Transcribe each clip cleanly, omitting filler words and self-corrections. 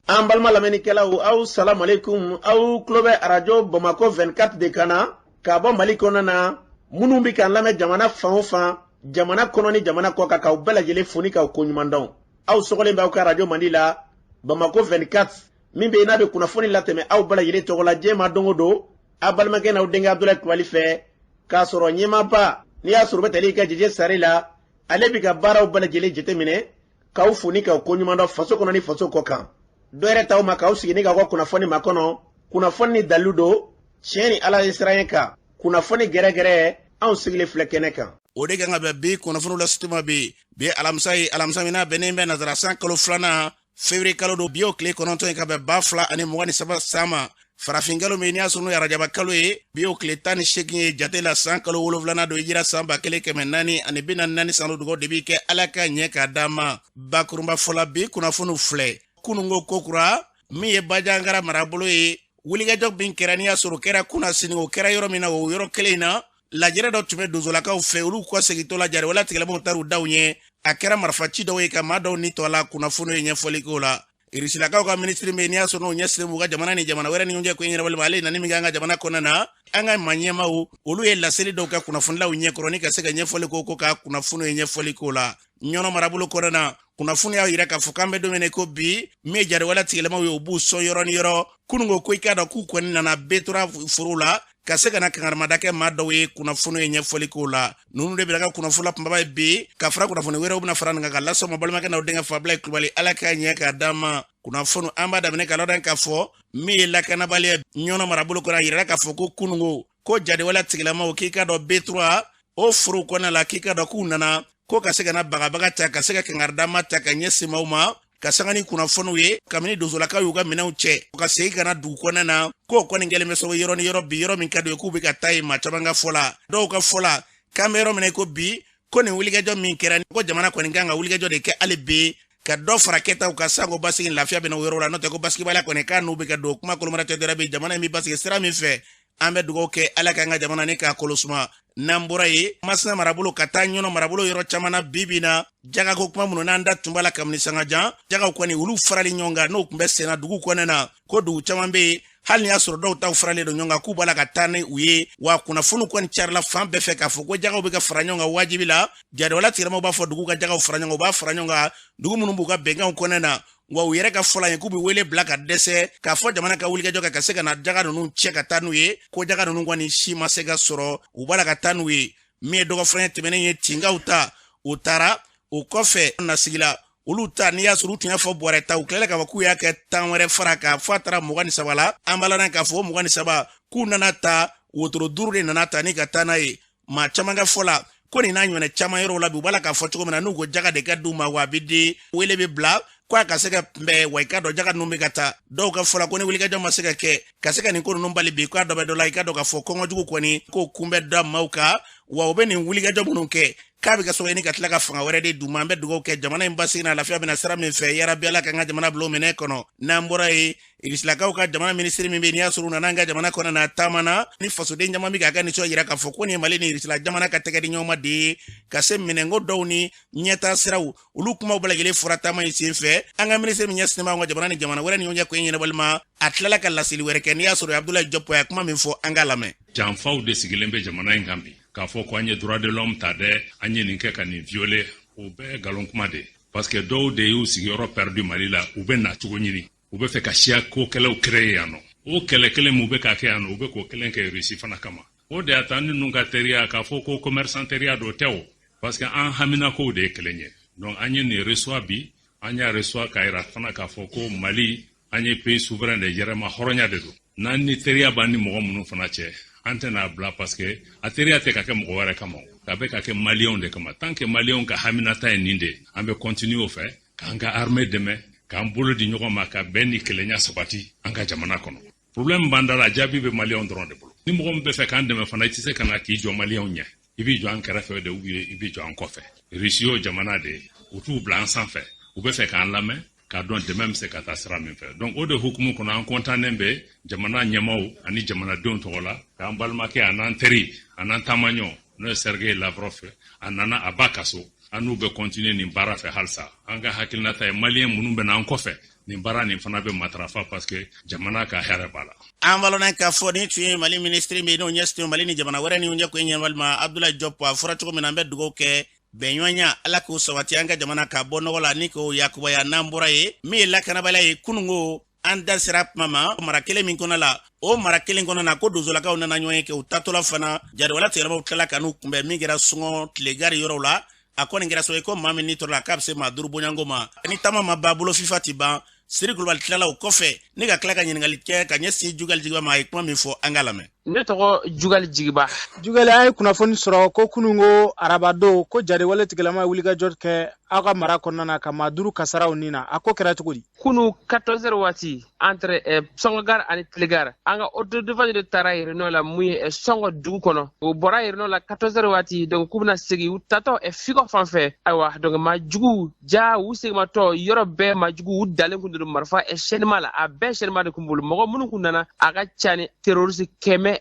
An balima lamɛnnikɛlaw, aw salamualeykum. Aw tulo bɛ Arajo Bamakɔ 24 de kan na k'a bɔ Mali kɔnɔna na. Minnu bɛ k'an lamɛn jamana fan o fan, jamana kɔnɔ ni jamana kɔ kan, k'aw bɛɛ lajɛlen fo ni k'aw koɲuman dɔn. Aw sɔgɔlen bɛ aw ka arajo mandi la, Bamakɔ 24, min bɛ yen n'a bɛ kunnafoni latɛmɛ aw bɛɛ lajɛlen tɔgɔ la diɲɛ ma don o don, aw balimakɛ n'aw denkɛ Abudulayi Kulubali fɛ, k'a sɔrɔ ɲɛmaaba n'i y'a sɔrɔ u bɛ tali kɛ Jeje Sare la, ale bɛ ka baaraw bɛɛ lajɛlen jateminɛ, k'aw fo ni k'aw koɲuman dɔn faso kɔnɔ ni faso kɔ kan. Dɔ yɛrɛ t'aw ma k'aw sigi ni k'aw ka kunnafoni makɔnɔ, kunnafoni ni dalilu don, tiɲɛ ni Ala ye siran kan, kunnafoni gɛrɛgɛrɛ, anw sigilen filɛ kɛnɛ kan. O de kan ka bɛn bi kunnafoniw lasituma bi. Bi alamisa ye, alamisa min n'a bɛnnen bɛ nazara san kalo filanan, février kalo don, bi o tile 9 ye ka bɛn 2023 san ma. Farafin kalo min n'i y'a sɔrɔ n'o ye arajaba kalo ye, bi o tile 18 ye jate la, san kalo wolonfilanan don, hijira san 1444 san. Dugawu de bi kɛ Ala ka ɲɛ k'a d'an ma. Bakurunba fɔla, bi kunnafoniw filɛ. Kununko kokura, min ye Bajangara marabolo ye, wulikajɔ min kɛra n'i y'a sɔrɔ o kɛra kunna sini, o kɛra yɔrɔ min na, o yɔrɔ kelen in na, lajɛrɛ dɔ tun bɛ donsolakaw fɛ, olu kɔ segintɔ la, jari wala tigɛlɛmaw taar'u daw ɲɛ, a kɛra marifaci dɔw ye ka maa dɔw ni tɔ la. Kunnafoni ye ɲɛfɔli k'o la. Irisilakaw ka minisiri min n'i y'a sɔrɔ n'o ɲɛsinnen b'u ka jamana ni jamana wɛrɛ ni ɲɔgɔn cɛ ko ɲɛnabɔli ma, ale nani min kɛ an ka jamana kɔnɔna na, an ka maa ɲɛmaaw olu ye laseli dɔw kɛ kunnafonilaw ɲɛkɔrɔ ni ka se ka ɲɛfɔli ko ka kunnafoni ye ɲɛfɔli k'o la. Ɲɔnɔ marabolo kɔnɔna na, kunnafoni y'a yira k'a fɔ k'an bɛ don min na ko bi, min ye jariwala tigɛlɛmaw ye, u b'u sɔn yɔrɔ ni yɔrɔ. Kununko ko i k'a dɔn k'u kɔni nana Betura foro la ka se ka na kangarimada kɛ maa dɔw ye. Kunnafoni ye ɲɛfɔli k'o la. Ninnu de bɛna ka kunnafoni la kunbaba ye bi, ka fara kunnafoni wɛrɛw bɛna fara nin kan ka lasɔn ma balimakɛ n'aw denkɛ Fabila Kulubali. Ala k'a ɲɛ k'a d'an ma. Kunnafoni an b'a daminɛ ka ladɔn k'a fɔ min ye lakanabaliya Ɲɔnɔ marabolo kɔnɔ, a yirala k'a fɔ ko kununko ko jadewala tigilamaw, k'i k'a dɔn Betura o foro kɔnɔna la, k'i k'a dɔn k'u nana ko ka se ka na bagabaga ta, ka se ka kangaridama ta ka ɲɛsin maaw ma, ka sanga ni kunnafoniw ye kabini donsolakaw y'u ka minɛnw cɛ ka segin ka na dugu kɔnɔna na, k'o kɔni kɛlen bɛ sababu yɔrɔ ni yɔrɔ bi, yɔrɔ min ka d'u ye k'u bɛ ka taa yen. Maa caman ka fɔ la, dɔw ka fɔ la, k'an bɛ yɔrɔ min na ko bi, ko nin wulikajɔ min kɛra, ko jamana kɔni kan ka wulikajɔ de kɛ hali bi ka dɔ fara kɛtaw kan sanko basigi lafiya bɛ na o yɔrɔ la. N'o tɛ ko basigibaliya kɔni k'a n'u bɛ ka don kuma kolomara tɛ dɔrɔn bi, jamana in bɛ basigi sira min fɛ, an bɛ dugawu kɛ Ala k'an ka jamana ni k'a kolo suma. N'an bɔra yen, Masina marabolo ka taa Ɲɔnɔ marabolo yɔrɔ caman na, bi bi na jagako kuma minnu n'an da tun b'a la kabini sangajan, jagaw kɔni olu farali ɲɔgɔn kan n'o tun bɛ senna dugu kɔnɔna na, ko dugu caman bɛ yen, hali n'i y'a sɔrɔ dɔw taw faralen don ɲɔgɔn kan, k'u b'a la ka taa ni u ye. Wa kunnafoniw kɔni carila fan bɛɛ fɛ k'a fɔ ko jagaw bɛ ka fara ɲɔgɔn kan wajibi la. Jadewala tigilamaw b'a fɔ dugu ka jagaw fara ɲɔgɔn kan, u b'a fara ɲɔgɔn kan dugu minnu b'u ka bɛnkanw kɔnɔna na. Wa u yɛrɛ ka fɔla ye k'u bɛ wele bila ka dɛsɛ k'a fɔ jamana ka wulikajɔ kɛ ka se ka na jaga ninnu cɛ ka taa n'u ye, ko jaga ninnu kɔni si ma se ka sɔrɔ, u b'a la ka taa n'u ye. Min ye dɔgɔfɛrɛn tɛmɛnen ye, tinkaw ta u taara o kɔfɛ nasigila olu ta, n'i y'a sɔrɔ u tun y'a fɔ bɔrɛ ta, u tilala k'a fɔ k'u y'a kɛ 10 wɛrɛ fara kan fo a taara 23 la. An b'a la k'a fɔ o 23, k'u nana ta wotoro 5 de nana ta ni ka taa n'a ye. Maa caman ka fɔ la ko nin n'a ɲɔgɔnna caman yɔrɔw la bi, u b'a la k'a fɔ cogo min na, n'u ko jaga de ka d'u ma, wa a bɛ di, wele bɛ bila ko a ka se ka kunbɛn. Wa i k'a dɔn jaga ninnu bɛ ka taa, dɔw ka fɔ la ko ni wulikajɔ ma se ka kɛ ka se ka nin ko ninnu bali bi, k'a dɔ bɛ dɔ la, i k'a dɔn k'a fɔ kɔngɔjugu kɔni k'o kunbɛ da maaw kan. Wa u bɛ nin wulikajɔ minnu kɛ, k'a bɛ kɛ sababu ye ni ka tila ka fanga wɛrɛ de d'u ma. An bɛ dugawu kɛ jamana in basigi na lafiya bɛna sira min fɛ, yarabi Ala k'an ka jamana bila o minɛ kɔnɔ. N'an bɔra yen, Irisilakaw ka jamana minisiri min bɛ n'i y'a sɔrɔ u nana an ka jamana kɔnɔ na taama na, ni fasoden caman bɛ k'a ka nisɔn yira k'a fɔ ko nin ye Mali ni Irisila jamana ka tɛgɛ di ɲɔgɔn ma de ye ka se minɛnko dɔw ni ɲɛtaa siraw, olu kumaw bɛɛ lajɛlen fɔra taama in sen fɛ. An ka minisiri min ɲɛsinnen b'an ka jamana ni jamana wɛrɛ ni ɲɔgɔn cɛ ko in ɲɛnabɔli ma, a tilala ka laseli wɛrɛ kɛ, n'i y'a sɔrɔ Abdoulaye Diop ye kuma min fɔ, an k'a lamɛn. Janfaw de sigilen bɛ jamana in kan bi, k'a fɔ ko an ye droit de l'homme ta dɛ, an ye nin kɛ ka nin violer, o bɛɛ nkalon kuma de ye, parce que dɔw de y'u sigiyɔrɔ perdu Mali la, u bɛ na cogo ɲini, u bɛ fɛ ka siya ko kɛlɛw créer yan nɔ. O kɛlɛ kelen mun bɛ ka kɛ yan nɔ, u bɛ k'o kelen kɛ Russie fana kama. O de y'a ta ninnu ka teriya k'a fɔ ko commerçant teriya dɔ tɛ o, parce que an haminakow de ye kelen ye. Donc an ye nin reçoit bi, an y'a reçoit k'a yira fana k'a fɔ ko Mali, an ye pays souverain de, yɛrɛma hɔrɔnya de don. N'an ni teriya b'an ni mɔgɔ minnu fana cɛ, an tɛna bila, parce que a teriya tɛ ka kɛ mɔgɔ wɛrɛ kama, a bɛ ka kɛ maliyɛnw de kama. Tant que maliyɛnw ka haminata ye nin de ye, an bɛ continuer o fɛ k'an ka armée dɛmɛ, k'an bolo di ɲɔgɔn ma, ka bɛn ni kelenya sabati an ka jamana kɔnɔ. Problème b'an da la, jaabi bɛ maliyɛnw dɔrɔn de bolo. Ni mɔgɔ min bɛ fɛ k'an dɛmɛ fana, i tɛ se ka na k'i jɔ maliyɛnw ɲɛ, i b'i jɔ an kɛrɛfɛ de, ou bien i b'i jɔ an kɔfɛ. Russie y'o jamana de ye, u t'u bila an sanfɛ, u bɛ fɛ k'an lamɛn k'a dɔn dɛmɛ bɛ se ka taa sira min fɛ. Donc o de hukumu kɔnɔ, an kɔntannen bɛ jamana ɲɛmaaw ani jamanadenw tɔgɔ la k'an balimakɛ a n'an teri a n'an taamaɲɔ, n'o ye Sergei Lavrov, a nana a ba kaso. An n'u bɛ continuer nin baara fɛ halisa. An ka hakilinata ye maliyɛn minnu bɛ na an kɔfɛ, Nin baara nin fana bɛ matarafa parce que jamana ka hɛrɛ b'a la. An balona k'a fɔ nin tun ye Mali minisiri min n'o ɲɛsinnen Mali ni jamana wɛrɛ ni ɲɛ ko ɲɛbali ma, Abdoulaye Diop. A fɔra cogo min na, an bɛ dugawu kɛ bɛnɲɔgɔnya, Ala k'o sabati an ka jamana ka bɔ nɔgɔ la ni k'o yakubaya. N'an bɔra yen, min ye lakanabaliya ye, kununko an da sera kuma ma mara kelen min kɔnɔ la, o mara kelen kɔnɔ na ko donsolakaw nana ɲɔgɔn ye kɛ. U tatɔla fana, jariwala tigɛlamaw tilala ka n'u kunbɛn min kɛra Sɔngɔ Tilegari yɔrɔw la. A kɔni kɛra sababu ye ko maa min ni tɔɔrɔ la, k'a bɛ se maa 5 bonyanko ma. Ni taama ma ban, bolo fifa ti ban. Siri Kulubali tilala o kɔfɛ ne ka tila ka ɲininkali kɛ ka ɲɛsin Jugali Jigiba ma. A ye kuma min fɔ, an k'a lamɛn. Ne tɔgɔ Jugali Jigiba. Jugali, an ye kunnafoni sɔrɔ ko kununko arabado ko jariwale tigilama ye wulikajɔ kɛ aw ka mara kɔnɔna na ka maa 5 kasaraw nin na. A ko kɛra cogo di? Kunu 14 heures waati, entre Sɔngɔgar ani Tilegar, an ka autodéfense de taara réunion la mun ye Sɔngɔ dugu kɔnɔ. U bɔra réunion la 14 heures waati, donc k'u bɛna segin, u tatɔ Fikɔ fan fɛ. Ayiwa, donc maa jugu ja u segimatɔ yɔrɔ bɛɛ, maa jugu u dalen kun don marifa chaînement la, a bɛɛ chaînement de kun bolo. Mɔgɔ minnu kun nana, a ka ca ni terroriste 200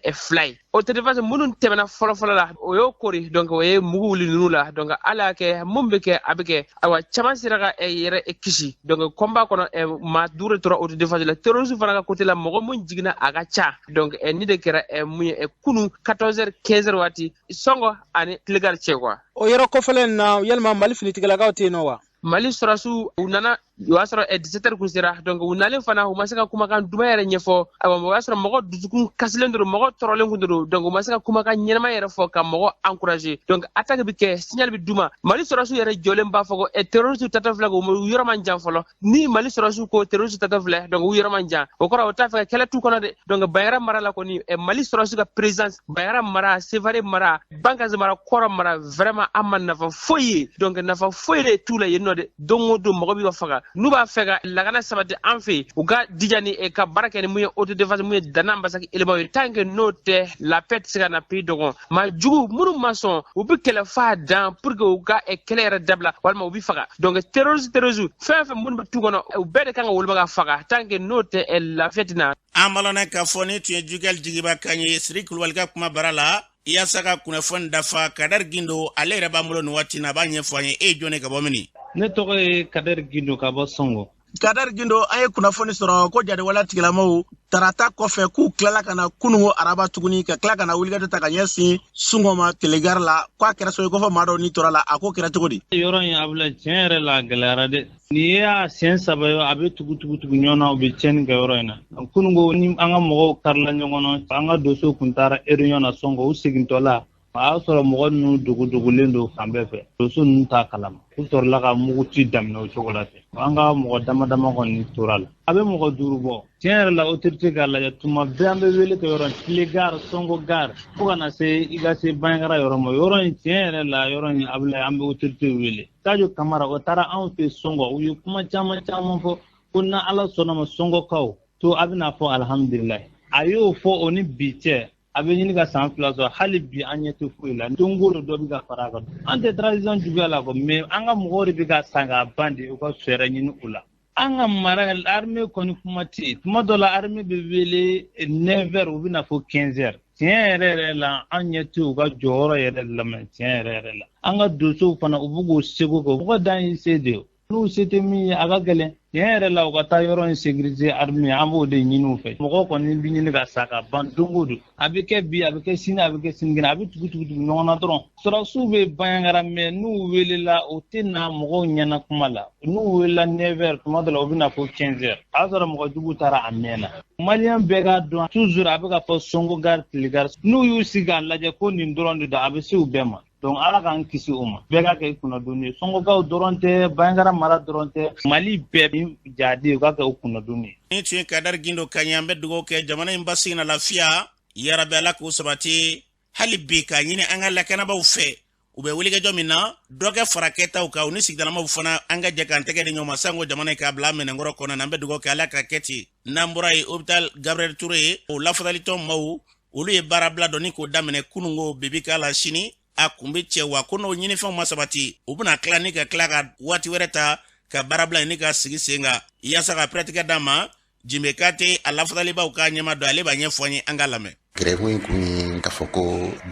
ye. Autodéfense minnu tɛmɛna fɔlɔfɔlɔ la, o y'o kori, donc o ye mugu wuli ninnu la. Donc Ala y'a kɛ, mun bɛ kɛ, a bɛ kɛ. Ayiwa, caman sera ka yɛrɛ kisi. Donc combat kɔnɔ, maa 5 de tora autodéfense la. Terroriste fana ka côté la, mɔgɔ mun jiginna, a ka ca. Donc ni de kɛra mun ye kunu 14 heures 15 heures waati, Sɔngɔ ani Tilegari cɛ quoi. O yɔrɔ kɔfɛlen in na, yalima Mali finitigilakaw tɛ yen nɔ wa? Mali sɔrɔsiw, u nana, o y'a sɔrɔ 17 heures kun sera. Donc u nalen fana, u ma se ka kumakan duman yɛrɛ ɲɛfɔ. Ayiwa, o y'a sɔrɔ mɔgɔ dusukun kasilen don, mɔgɔ tɔɔrɔlen kun don. Donc u ma se ka kumakan ɲɛnama yɛrɛ fɔ ka mɔgɔ encourager. Donc attaque bɛ kɛ, signal bɛ d'u ma, Mali sɔrɔsiw yɛrɛ jɔlen b'a fɔ ko terroriste tatɔ filɛ, u yɔrɔ man jan fɔlɔ. Ni Mali sɔrɔsiw ko terroriste tatɔ filɛ, donc u yɔrɔ man jan, o kɔrɔ o t'a fɛ ka kɛlɛ t'u kɔnɔ dɛ. Donc Bandiagara mara la kɔni, Mali sɔrɔsiw ka présence Bandiagara mara, Sevare mara, Bankass mara, Kɔrɔ mara, vraiment an ma nafa foyi ye. Donc nafa foyi de t'u la yen nɔ dɛ. Don o don mɔgɔ b'i ka faga. N'u b'a fɛ ka lakana sabati an fɛ yen, u ka jija ni ka baara kɛ ni mun ye autodéfense, mun ye Dana Ambassagou élément ye. Tant que n'o tɛ, la paix tɛ se ka na pays dɔgɔn. Maa jugu minnu ma sɔn, u bɛ kɛlɛ f'a dan pour que u ka kɛlɛ yɛrɛ dabila walima u bɛ faga. Donc terroriste fɛn fɛn minnu bɛ tu kɔnɔ, u bɛɛ de kan ka woloma ka faga. Tant que n'o tɛ, lafiya tɛ na. An balana k'a fɔ ni tun ye Jugali Jigiba kan ye, Siri Kulubali ka kuma bara la. Yaasa ka kunnafoni dafa, Kadari Gindo, ale yɛrɛ b'an bolo nin waati na, a b'a ɲɛfɔ an ye. E ye jɔn ye, ka bɔ mini? Ne tɔgɔ ye Kadari Gindo, ka bɔ Sɔngɔ. Kadari Gindo, an ye kunnafoni sɔrɔ ko jariwala tigilamaw tarata kɔfɛ k'u tilala ka na kununko araba tuguni, ka tila ka na wulikajɔ ta ka ɲɛsin Sungɔ ma Telegari la, k'a kɛra sababu ye ko fɔ maa dɔw ni tora la. A ko kɛra cogo di? Yɔrɔ in, Abulayi, tiɲɛ yɛrɛ la, a gɛlɛyara dɛ. Nin ye a siɲɛ 3 ye, a bɛ tugu tugu tugu ɲɔgɔn na, u bɛ tiɲɛni kɛ yɔrɔ in na. Kununko ni an ka mɔgɔw karila ɲɔgɔn na, an ka donso kun taara réunion na Sɔngɔ, u segintɔ la, a y'a sɔrɔ mɔgɔ ninnu dogodogolen don fan bɛɛ fɛ. Donso ninnu t'a kalama, u sɔrɔla ka mugu ci daminɛ o cogo la ten. An ka mɔgɔ dama dama kɔni tora la, a bɛ mɔgɔ 5 bɔ. Tiɲɛ yɛrɛ la, autorité k'a lajɛ. Tuma bɛɛ an bɛ wele kɛ yɔrɔ Tile gare, Sɔngɔ gare, fo ka na se i ka se Bandiagara yɔrɔ ma. Yɔrɔ in, tiɲɛ yɛrɛ la, yɔrɔ in, Abulayi, an bɛ autorité wele. Sadio Kamara, o taara anw fɛ Sɔngɔ, u ye kuma caman caman fɔ ko na Ala sɔnna ma, Sɔngɔkaw to a bɛna fɔ alihamudulilayi. A y'o fɔ, o ni bi cɛ, a bɛ ɲini ka san 2 sɔrɔ. Hali bi an ɲɛ tɛ foyi la. Don o don dɔ bɛ ka fara a kan. An tɛ transition juguya la kɔ, mais an ka mɔgɔw de bɛ ka san k'a ban de, u ka fɛɛrɛ ɲini u la. An ka mara armée kɔni, kuma tɛ yen. Tuma dɔ la, armée bɛ wele 9 heures, u bɛna fɔ 15 heures. Tiɲɛ yɛrɛ yɛrɛ la, an ɲɛ tɛ u ka jɔyɔrɔ yɛrɛ lamɛn. Tiɲɛ yɛrɛ yɛrɛ la, an ka donsow fana, u b'u k'u seko kɛ. Mɔgɔ dan y'i se de ye, n'u se tɛ min ye, a ka gɛlɛn. Tiɲɛ yɛrɛ la, u ka taa yɔrɔ in sécuriser. Armée, an b'o de ɲini u fɛ. Mɔgɔw kɔni bɛ ɲini ka sa ka ban don o don. A bɛ kɛ bi, a bɛ kɛ sini, a bɛ kɛ sinikɛnɛ, a bɛ tugu tugu tugu ɲɔgɔn na dɔrɔn. Sɔrɔdasiw bɛ Bandiagara, mais n'u welela, u tɛ na mɔgɔw ɲɛna kuma la. N'u welela 9 heures, tuma dɔ la u bɛ na fo 15 heures, a y'a sɔrɔ mɔgɔ jugu taara a mɛnna. Maliyɛn bɛɛ k'a dɔn, toujours a bɛ ka fɔ Sɔngo gare, Tile gare. N'u y'u sigi k'a lajɛ ko nin dɔrɔn de don, a bɛ se u bɛɛ ma. Donc Ala k'an kisi o ma. Bɛɛ k'a kɛ i kunnadonni ye. Sɔngɔkaw dɔrɔn tɛ, Bandiagara mara dɔrɔn tɛ, Mali bɛɛ ni jadi, u k'a kɛ u kunnadonni ye. Ni tun ye Kadari Gindo kan ye. An bɛ dugawu kɛ jamana in basigi na lafiya yarabi, Ala k'o sabati. Hali bi k'a ɲini an ka lakanabaw fɛ, u bɛ wulikajɔ min na, dɔ kɛ fara kɛtaw kan, u ni sigidalamaw fana, an ka jɛ k'an tɛgɛ di ɲɔgɔn ma sanko jamana in k'a bila minɛnkɔrɔ kɔnɔ na. An bɛ dugawu kɛ, Ala ka kɛ ten. N'an bɔra yen, hôpital Gabriel Touré ye, o lafasalitɔn maaw, olu ye baarabila dɔ ni k'o daminɛ kununko, bibi k'a la sini a kun bɛ cɛ wa ko n'o ɲinifɛnw ma sabati, u bɛna tila ni ka tila ka waati wɛrɛ ta ka baarabila ni ka sigi sen kan yaasa ka pɛrɛtigɛ d'a ma. Jimbe Kate, a lafasalibaw k'a ɲɛma dɔn, ale b'a ɲɛfɔ an ye, an k'a lamɛn. Grève in kun ye K'a fɔ ko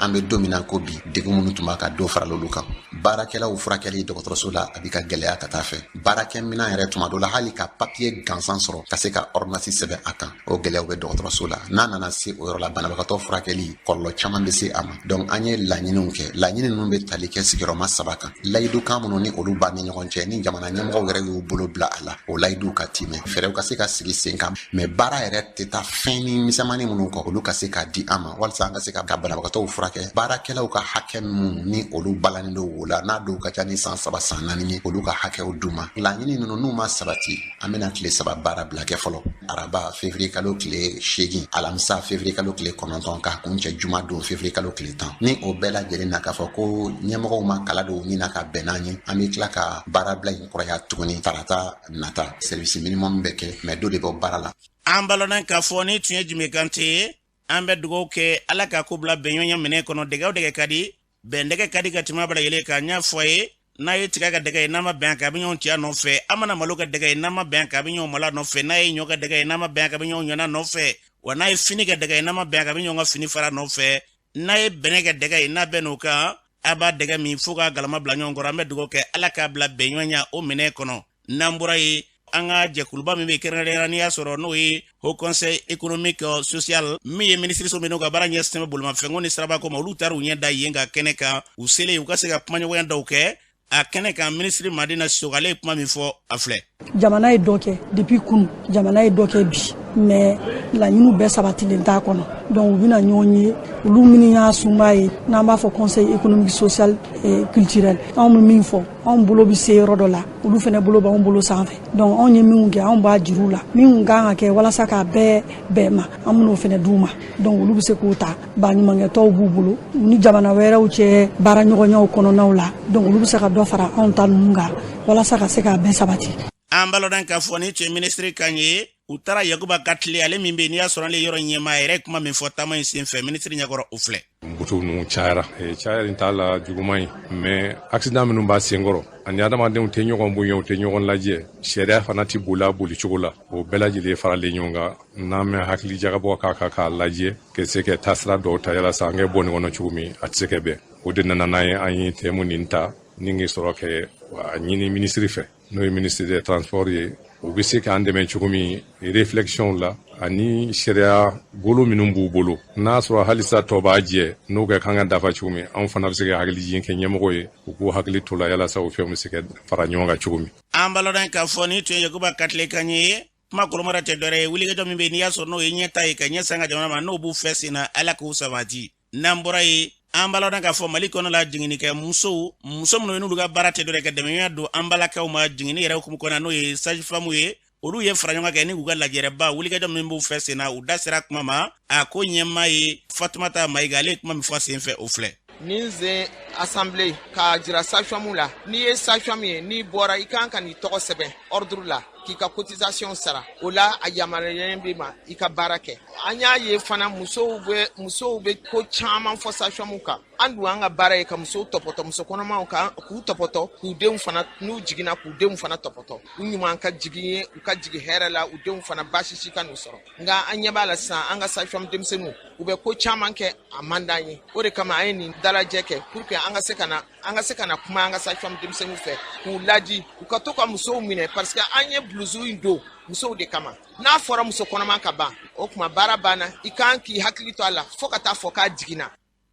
an bɛ don min na ko bi, degun minnu tun b'a ka dɔ farala olu kan. Baarakɛlaw furakɛli dɔgɔtɔrɔso la, a bɛ ka gɛlɛya ka taa fɛ. Baarakɛminɛn yɛrɛ, tuma dɔ la, hali ka papiye gansan sɔrɔ ka se ka ordonnance sɛbɛn a kan, o gɛlɛyaw bɛ dɔgɔtɔrɔso la. N'a nana se o yɔrɔ la, banabagatɔ furakɛli kɔlɔlɔ caman bɛ se a ma. Donc an ye laɲiniw kɛ. Laɲini ninnu bɛ tali kɛ sigiyɔrɔma saba kan: layidukan minnu ni olu b'an ni ɲɔgɔn cɛ, ni jamana ɲɛmɔgɔw yɛrɛ y'u bolo bila a la, o layiduw ka timɛ, fɛɛrɛw ka se ka sigi sen kan, mais baara yɛrɛ tɛ taa fɛn ni misɛnmanin minnu kɔ, olu ka se k'a di an ma walasa an ka se ka banabagatɔw furakɛ. Baarakɛlaw ka hakɛ minnu ni olu balannen don wo la, n'a dɔw ka ca ni san 3, san 4 ye, olu ka hakɛw d'u ma. Laɲini ninnu, n'u ma sabati, an bɛna tile 3 baara bila kɛ fɔlɔ: araba février kalo tile 8, alamisa février kalo tile 9, k'a kuncɛ juma don février kalo tile 10. Ni o bɛɛ lajɛlen na, k'a fɔ ko ɲɛmɔgɔw ma kala dɔw ɲina ka bɛn n'an ye, an bɛ tila ka baarabila in kuraya tuguni tarata nata. Service minimum bɛ kɛ, mais dɔ de bɔ baara la. An balɔnna k'a fɔ ni tun ye Jime Kante ye. An bɛ dugawu kɛ, Ala ka ko bila bɛnɲɔgɔnya minɛ kɔnɔ. Dɛgɛw dɛgɛ ka di, bɛn dɛgɛ ka di ka tɛmɛ bɛɛ lajɛlen kan. N y'a fɔ a ye, n'a ye tiga ka dɛgɛ ye, n'a ma bɛn a kan, a bɛ ɲɔgɔn ciya nɔfɛ. An mana malo ka dɛgɛ ye, n'a ma bɛn a kan, a bɛ ɲɔgɔn malo nɔfɛ. N'a ye ɲɔ ka dɛgɛ ye, n'a ma bɛn a kan, a bɛ ɲɔgɔn ɲɔna nɔfɛ. Wa n'a ye fini ka dɛgɛ ye, n'a ma bɛn a kan, a bɛ ɲɔgɔn ka fini fara nɔfɛ. N'a ye bɛnɛ ka dɛgɛ ye, n'a bɛn n'o kan, a b'a dɛgɛ min fo k'a galama bila ɲɔgɔn kɔrɔ. An bɛ dugawu kɛ, Ala k'a bila bɛnɲɔgɔnya o minɛ kɔnɔ. N'an bɔra yen, an ka jɛkuluba min bɛ kɛrɛnkɛrɛnnenya, n'i y'a sɔrɔ n'o ye Haut Conseil économique social, min ye minisiriso min n'u ka baara ɲɛsin bɛ bolimafɛnko ni sirabako ma, olu taara u ɲɛ da yen ka kɛnɛ kan. U selen, u ka se ka kumaɲɔgɔnya dɔw kɛ a kɛnɛ kan. Minisiri Madina Sisoko, ale ye kuma min fɔ, a filɛ. Jamana ye dɔ kɛ depuis kunu, jamana ye dɔ kɛ bi, mais laɲiniw bɛɛ sabatilen t'a kɔnɔ. Donc u bɛna ɲɔgɔn ye, olu minnu y'a sunba ye, n'an b'a fɔ Conseil économique, social et culturel. Anw bɛ min fɔ, anw bolo bɛ se yɔrɔ dɔ la, olu fana bolo b'anw bolo sanfɛ. Donc anw ye minnu kɛ, anw b'a juru la. Min kan ka kɛ walasa k'a bɛɛ bɛn ma, an bɛn'o fana d'u ma. Donc olu bɛ se k'o ta. Baɲumankɛtɔw b'u bolo, u ni jamana wɛrɛw cɛ baaraɲɔgɔnyaw kɔnɔnaw la. Donc olu bɛ se ka dɔ fara anw ta ninnu kan walasa ka se k'a bɛɛ sabati. An balɔdɔn k'a fɔ ni tun ye minisiri kan ye. U taara Yakuba Katile, ale min bɛ n'i y'a sɔrɔ ale yɔrɔ ɲɛmaa yɛrɛ, kuma min fɔ taama in senfɛ minisiri ɲɛkɔrɔ, o filɛ. Moto ninnu cayara, caya in t'a la juguman ye, mais accident minnu b'a senkɔrɔ ani adamadenw tɛ ɲɔgɔn bonya, u tɛ ɲɔgɔn lajɛ, sariya fana tɛ boli a boli cogo la, o bɛɛ lajɛlen faralen ɲɔgɔn kan. N'an bɛ hakili jagabɔ k'a kan k'a lajɛ ka se ka taasira dɔw ta yalasa an kɛ bɔ nin kɔnɔ cogo min, a tɛ se ka bɛn. O de nana n'a ye, an ye thème nin ta ni k'i sɔrɔ kɛ a ɲini minisiri fɛ, n'o ye ministre des Transports ye, u bɛ se k'an dɛmɛ cogo min réflexion la ani sariya golo minnu b'u bolo, n'a sɔrɔ halisa tɔ b'a jɛ, n'o kɛ kan ka dafa cogo min, anw fana bɛ se ka hakili jigin kɛ ɲɛmɔgɔ ye, u k'u hakili to la yalasa o fɛnw bɛ se ka fara ɲɔgɔn kan cogo min. An balɔdɔn k'a fɔ ni tun ye Yakuba Katile kan ye. Kuma kolomara tɛ dɔwɛrɛ ye, wulikajɔ min bɛ yen n'i y'a sɔrɔ n'o ye ɲɛta ye ka ɲɛ san ka jamana ma, n'o b'u fɛ sen na, Ala k'u sabati. N'an bɔra yen, an b'a k'a fɔ Mali kɔnɔ la, jiginnikɛ musow, muso minnu ye n'olu ka baara tɛ dɔwɛrɛ ka dɛmɛya don an balakaw ma jiginni yɛrɛ hukumu kɔnɔ, n'o ye sage-femme ye, olu ye fara ɲɔgɔn kɛ ni k'u ka lajɛrɛba wulikajɔ min b'u fɛ sen na, u da sera kuma ma. A ko ɲɛmaa ye Fatumata Mayiga, ale ye kuma min fɔ sen fɛ, o filɛ. Nin zen assemblée k'a jira sage-femme la, n'i ye sage-femme ye, n'i bɔra, i kan ka n'i tɔgɔ sɛbɛn ordre la k'i ka cotisation sara. O la, a yamaruyalen b'i ma i ka baara kɛ. An y'a ye fana, musow bɛ ko caman fɔ sage-femme kan. An dun, an ka baara ye ka musow tɔpɔtɔ, muso kɔnɔmaw kan k'u tɔpɔtɔ, k'u denw fana, n'u jiginna, k'u denw fana tɔpɔtɔ, u ɲuman ka jigin ye, u ka jigin hɛrɛ la, u denw fana baasi si ka n'u sɔrɔ. Nka an ɲɛ b'a la sisan, an ka sage-femme denmisɛnninw, u bɛ ko caman kɛ, a man d'an ye. O de kama an ye nin dalajɛ kɛ pour que an ka se ka na kuma an ka sage-femme denmisɛnninw fɛ, k'u laji u ka to ka musow minɛ, parce que an ye blouse in don musow de kama. N'a fɔra muso kɔnɔma ka ban, o tuma baara banna. I kan k'i hakili to a la fo ka taa fɔ k'a jiginna.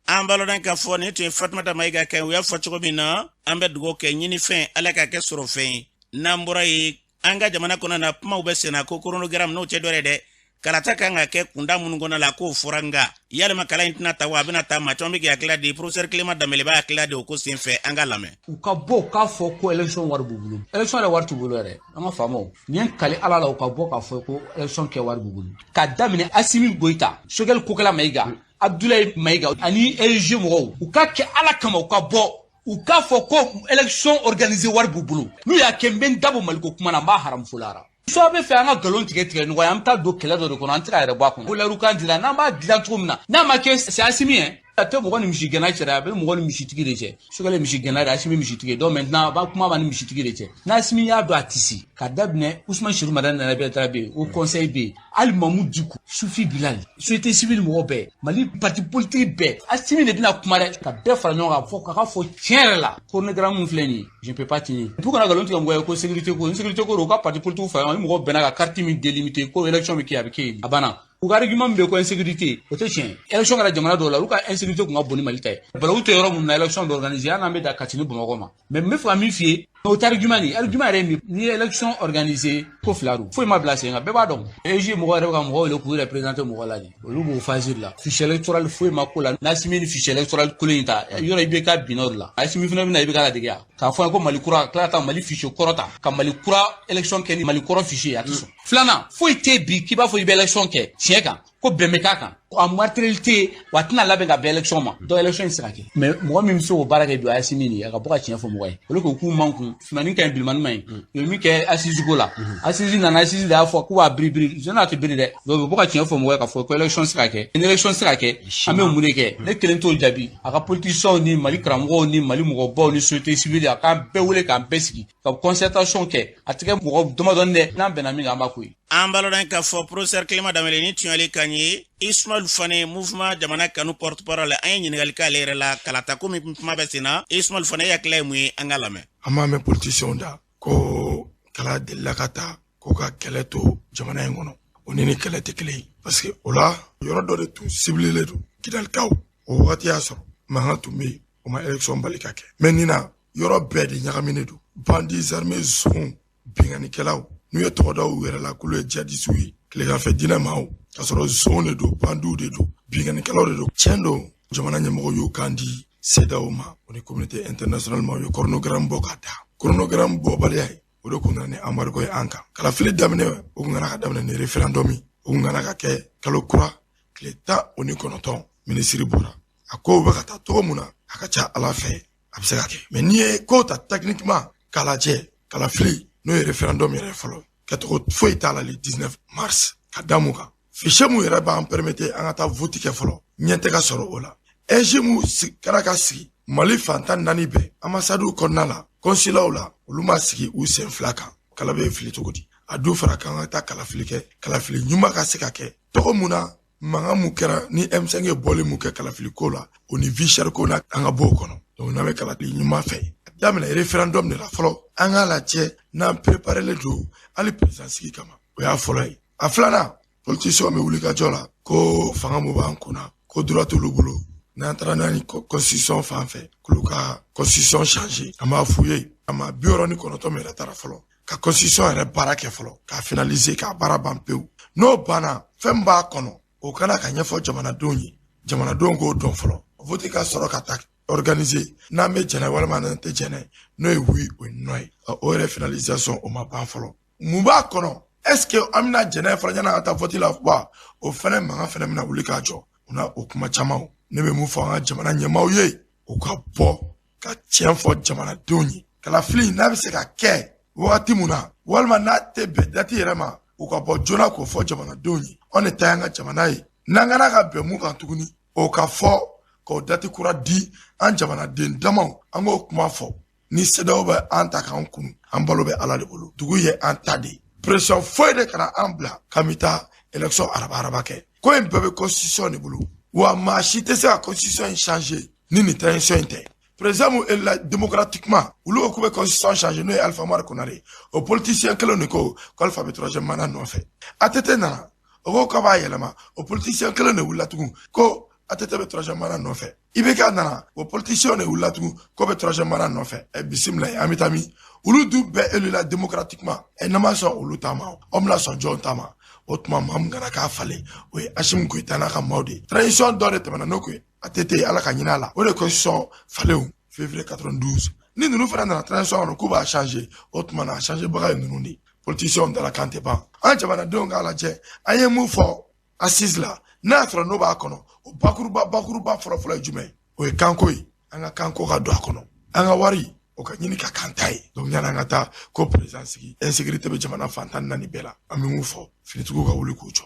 An balɔdɔn k'a fɔ nin tun ye Fatumata Mayiga kan. U y'a fɔ cogo min na, an bɛ dugawu kɛ, ɲinifɛn, Ala k'a kɛ sɔrɔ fɛn ye. N'an bɔra yen, an ka jamana kɔnɔ na, kumaw bɛ senna ko chronogramme, n'o tɛ dɔwɛrɛ dɛ, kalata kan ka kɛ kunda minnu kɔnɔ la, k'o fɔra. Nka yalima kala in tɛna ta wa, a bɛna ta? Maa caman bɛ k'i hakilila di. Professeur Clément Danbele b'a hakilila di o ko sen fɛ, an ka lamɛn. U ka bɔ u k'a fɔ ko élection wari b'u bolo. Élection yɛrɛ wari t'u bolo yɛrɛ. An ka faamaw nin ye kali Ala la, u ka bɔ k'a fɔ ko élection kɛ wari b'u bolo, k'a daminɛ Asimi Goyita, Sogɛli Kokala Mayiga, Abdoulaye Mayiga ani EG mɔgɔw. U ka kɛ Ala kama, u ka bɔ u k'a fɔ ko élection organiser wari b'u bolo. N'u y'a kɛ, n bɛ n dabɔ Maliko kuma na, n b'a haramu la. So bɛ fɛ an ka nkalon tigɛ tigɛ ɲɔgɔn ye, an bɛ taa don kɛlɛ dɔ de kɔnɔ, an tɛ ka yɛrɛ bɔ a kɔnɔ. Ko layirukan dira, n'an b'a dilan cogo min na, n'a ma kɛ, c'est Asimi ye. A tɛ mɔgɔ ni misigɛnna cɛ dɛ, a bɛ mɔgɔ ni misitigi de cɛ. Choguel ye misigɛnna de, Asimi misitigi. Donc maintenant a b'a kuma b'a ni misitigi de cɛ. N'Asimi y'a dɔn a tɛ se ka daminɛ, Usman Seru Madani nana bɛ taara bɛ yen, o conseil bɛ yen, hali Mamu Diko, Sufi Bilal, société civile mɔgɔ bɛɛ, Mali parti politique bɛɛ, Asimi de bɛna kuma dɛ, ka bɛɛ fara ɲɔgɔn kan fɔ k'a ka fɔ tiɲɛ yɛrɛ la, chronogramme min filɛ nin ye, je ne peux pas tenir. Pour kana nkalon tigɛ mɔgɔ ye ko sécurité ko, insécurité ko don, u ka parti politique fara ɲɔgɔn kan, ni mɔgɔ bɛnna ka carte min délimité ko élection bɛ kɛ, a bɛ kɛ yen, a banna. U ka argument min bɛ ko insécurité, o tɛ tiɲɛ. Élection kɛra jamana dɔw la, olu ka insécurité tun ka bon ni Mali ta ye. Balawu tɛ yɔrɔ minnu na, élection bɛ organiser, hali n'an bɛ da Kati ni Bamakɔ ma. Mais n bɛ fɛ ka min f'i ye, o tɛ argument nin. Argument yɛrɛ ye min, n'i ye élection organiser, ko fila don, foyi ma bila sen kan, bɛɛ b'a dɔn. EG mɔgɔ yɛrɛ bɛ ka mɔgɔw wele k'u yɛrɛ présenter mɔgɔ la de, olu b'o phase de la. Fichier électoral foyi ma ko la. N'Asimi ni fichier électoral kolo in ta, yɔrɔ IBK binna o de la. Asimi fana bɛna IBK ladege yan k'a fɔ ko Mali kura, ka tila ka taa Mali fichier kɔrɔ ta, ka Mali kura élection kɛ ni Mali kɔrɔ fichier, a tɛ sɔn. Filanan, foyi tɛ bi k'i b'a fɔ i bɛ élection kɛ tiɲɛ kan ko bɛn bɛ k'a kan, a matériel tɛ yen, wa a tɛna labɛn ka bɛn élection ma, donc élection in tɛ se ka kɛ. Mais mɔgɔ min bɛ se k'o baara kɛ bi, o ye Asimi de ye. A ka bɔ ka tiɲɛ fɔ mɔgɔ ye, olu ko k'u man kun fimanin ka ɲi, bilenmanin man ɲi. U ye min kɛ assise ko la, assise nana, assise de y'a fɔ k'u b'a biri biri, n'a tɛ biri dɛ. Donc u bɛ bɔ ka tiɲɛ fɔ mɔgɔ ye k'a fɔ ko élection tɛ se ka kɛ. Ni élection tɛ se ka kɛ, an bɛ mun de kɛ? Ne kelen t'o jaabi. A ka politiciens ni Mali karamɔgɔw ni Mali mɔgɔbaw ni société civile, a k'an bɛɛ wele k'an bɛɛ sigi ka concertation kɛ. A tɛ kɛ mɔgɔ damadɔni dɛ, n'an bɛnna min kan, an b'a ko ye. An b'a k'a fɔ professeur Clément Dembélé ni tunyali kan ye. Ismaël Fane, mouvement Jamana Kanu porte parole, an ye ɲininkali k'ale yɛrɛ la kalata ko min kuma bɛ sen na. Ismaël Fane, e hakilila ye mun ye? An ka lamɛn. An b'a mɛn politicienw da ko kala delila ka ta ko ka kɛlɛ to jamana in kɔnɔ. O ni kɛlɛ tɛ kelen ye, parce que o la yɔrɔ dɔ de tun ciblelen don, Kidalikaw. O wagati y'a sɔrɔ mankan tun bɛ yen, o ma élection bali ka kɛ. Mais nin na, yɔrɔ bɛɛ de ɲagaminen don. Bandits armés, zon binkannikɛlaw, n'u ye tɔgɔ da u yɛrɛ la k'olu ye jihadisiw ye, tileganfɛ diinɛ maaw, k'a sɔrɔ zon de don, bandiw de don, binkannikɛlaw de don. Tiɲɛ don, jamana ɲɛmɔgɔw y'o kan di CEDEAO ma, o ni communauté internationale ma. U ye chronogramme bɔ ka da. Chronogramme bɔbaliya ye, o de kun nana ni embargo ye an kan. Kalafili daminɛ, o kun kana ka daminɛ ni référendum ye, o kun kana ka kɛ kalo kura tile 19. Minisiri bɔra a ko bɛ ka taa cogo mun na, a ka ca Ala fɛ a bɛ se ka kɛ. Mais n'i ye ko ta techniquement k'a lajɛ, kalafili n'o ye référendum yɛrɛ fɔlɔ kɛcogo foyi t'a la le 19 mars. Ka da mun kan? Fichier mun yɛrɛ b'an permettre an ka taa vote kɛ fɔlɔ, ɲɛ tɛ ka sɔrɔ o la. AIGE mun kɛra ka sigi Mali fan 14 bɛɛ, ambassadew kɔnɔna la, consulatw la, olu ma sigi u sen fila kan. Kala bɛ fili cogo di? A dun fara k'an ka taa kalafili kɛ, kalafili ɲuman ka se ka kɛ tɔgɔ mun na? Mankan mun kɛra ni M5 ye bɔli mun kɛ kalafili ko la, o ni vie chère ko na, an ka bɔ o kɔnɔ. Donc n'an bɛ kalafili ɲuman fɛ, daminɛ référendum de la fɔlɔ, an k'a lajɛ n'an préparelen don hali président sigi kama. O y'a fɔlɔ ye. A filanan, politiciens bɛ wuli ka jɔ la ko fanga mun b'an kunna, ko droit t'olu bolo, n'an taara n'a ni constitution fan fɛ, k'olu ka constitution changer. An b'a f'u ye, a ma 69 min yɛrɛ taara fɔlɔ ka constitution yɛrɛ baara kɛ fɔlɔ, k'a finaliser, k'a baara ban pewu. N'o banna, fɛn min b'a kɔnɔ, o kana ka ɲɛfɔ jamanadenw ye, jamanadenw k'o dɔn fɔlɔ, vote ka sɔrɔ ka taa organiser. N'an bɛ jɛnɛ walima n'an tɛ jɛnɛ, n'o ye oui, o ye non ye. O yɛrɛ finalisation, o ma ban fɔlɔ. Mun b'a kɔnɔ? Est ce que an bɛna jɛnɛ fɔlɔ yanni an ka taa vote la wa? O fɛnɛ mankan fɛnɛ bɛna wuli k'a jɔ. O na o kuma caman, ne bɛ mun fɔ an ka jamana ɲɛmaaw ye? U ka bɔ ka tiɲɛ fɔ jamanadenw ye. Kalafili n'a bɛ se ka kɛ wagati mun na, walima n'a tɛ bɛn date yɛrɛ ma, u ka bɔ joona k'o fɔ jamanadenw ye. Anw de ta y'an ka jamana ye. N'an kana ka bɛn mun kan tuguni, o ka fɔ k'o date kura di an jamanaden damaw. An k'o kuma fɔ. Ni CEDEAO bɛ an ta k'an kunu, an balo bɛ Ala de bolo. Dugu ye an ta de ye. Pression foyi de kana an bila k'an bɛ taa élection araba araba kɛ. Ko in bɛɛ bɛ constitution de bolo wa. Maa si tɛ se ka constitution in changer ni nin transition in tɛ. Président mun élula démocratiquement, olu ko k'u bɛ constitution changer, n'o ye Alpha Umaru Konare. O politicien kelen de ko ko Alpha bɛ troisième mandat nɔfɛ. ATT nana, o ko k'a b'a yɛlɛma, o politicien kelen de wulila tugun ko ATT bɛ troisième mandat nɔfɛ. IBK nana, o politicien de wulila tugun k'o bɛ troisième mandat nɔfɛ. Ɛ, bisimila, an bɛ taa min? Olu dun bɛɛ élula démocratiquement. Ɛ, n'an ma sɔn olu ta ma, aw bɛna sɔn jɔn ta ma? O tuma, maa min kana k'a falen, o ye Asimi Goyita n'a ka maaw de ye. Transition dɔ de tɛmɛna, n'o ko ye ATT, Ala ka ɲin'a la, o de constitution falenw février 92. Ni ninnu fana nana transition kɔnɔ k'u b'a changer, o tuma na a changer baga ye ninnu de ye. Politiciens dala kan tɛ ban. An jamanadenw k'a lajɛ, an ye mun fɔ assise la, n'a y'a sɔrɔ n'o b'a kɔnɔ. O bakuruba bakuruba fɔlɔfɔlɔ ye jumɛn ye? O ye kanko ye. An ka kanko ka don a kɔnɔ, an ka wari o ka ɲini ka kan ta ye. Donc yanni an ka taa ko président sigi, insécurité bɛ jamana fan 14 bɛɛ la. An bɛ mun fɔ? Finitigiw ka wuli k'u jɔ,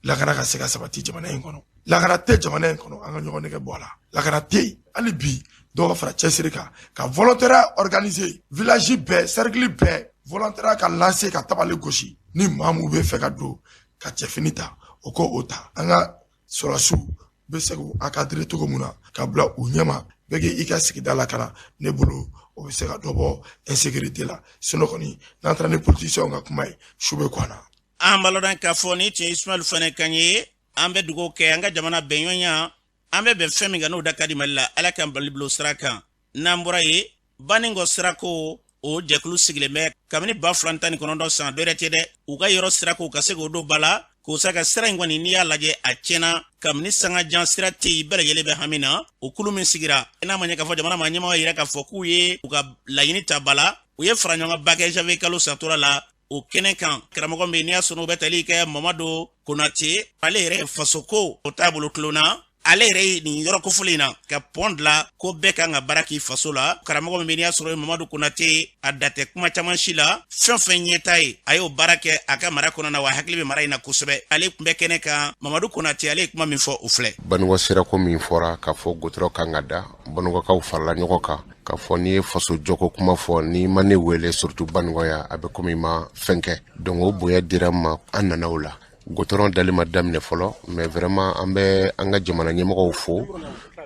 lakana ka se ka sabati jamana in kɔnɔ. Lakana tɛ jamana in kɔnɔ, an ka ɲɔgɔn nɛgɛ bɔ a la. Lakana tɛ yen hali bi. Dɔw ka fara cɛsiri kan ka volontariat organiser, village bɛɛ, cercle bɛɛ, volontariat ka lancer, ka tabali gosi. Ni maa mun bɛ fɛ ka don ka cɛfini ta, o ko o ta. An ka sɔrɔdasiw bɛ se k'u encadrer cogo min na ka bila u ɲɛma, bɛɛ k'i ka sigida lakana. Ne bolo, o bɛ se ka dɔ bɔ insécurité la. Sinon kɔni, n'an taara ni politiciens ka kuma ye, su bɛ ko an na. An b'a lɔn k'a fɔ ni cɛ Ismail fana kan ye. An bɛ dugawu kɛ an ka jamana bɛnɲɔgɔnya, an bɛ bɛn fɛn min kan, n'o da ka di Mali la. Ala k'an Mali bilo sira kan. N'an bɔra yen, Banikɔ sirako, o jɛkulu sigilen bɛ kabini 2019 san. Dɔ yɛrɛ tɛ dɛ, u ka yɔrɔ sirako ka se k'o don ba la, k'o sa ka sira in kɔni, n'i y'a lajɛ, a tiɲɛna kabini sanga jan, sira tɛ yen, bɛɛ lajɛlen bɛ hami na. O kulu min sigira, n'a ma ɲɛ k'a fɔ jamana ma ɲɛmɔgɔ yira k'a fɔ k'u ye u ka laɲini ta ba la, u ye fara ɲɔgɔn ba kɛ janvier kalo satora la. O kɛnɛ kan, karamɔgɔ min n'i y'a sɔrɔ o bɛ tali kɛ Mamadu Konate, ale yɛrɛ fasoko o t'a bolo tulon na. Ale yɛrɛ ye nin yɔrɔ kofɔlen in na ka pɔn dilan ko bɛɛ kan ka baara k'i faso la. Karamɔgɔ min bɛ n'i y'a sɔrɔ ye Mamadu Konate, a da tɛ kuma caman si la. Fɛn fɛn ɲɛta ye, a y'o baara kɛ a ka mara kɔnɔna na, wa hakili bɛ mara in na kosɛbɛ. Ale tun bɛ kɛnɛ kan. Mamadu Konate, ale ye kuma min fɔ, o filɛ. Banikɔ sirako min fɔra k'a fɔ gotɔrɔ kan ka da, Banikɔkaw farala ɲɔgɔn kan k'a fɔ n'i ye faso jɔko kuma fɔ, n'i ma ne wele, surtout Banikɔ yan, a bɛ komi i ma fɛn kɛ. Donc o bonya dira n ma, an nana o la. Gotɔrɔn dali ma daminɛ fɔlɔ, mais vraiment an bɛ an ka jamana ɲɛmɔgɔw fo,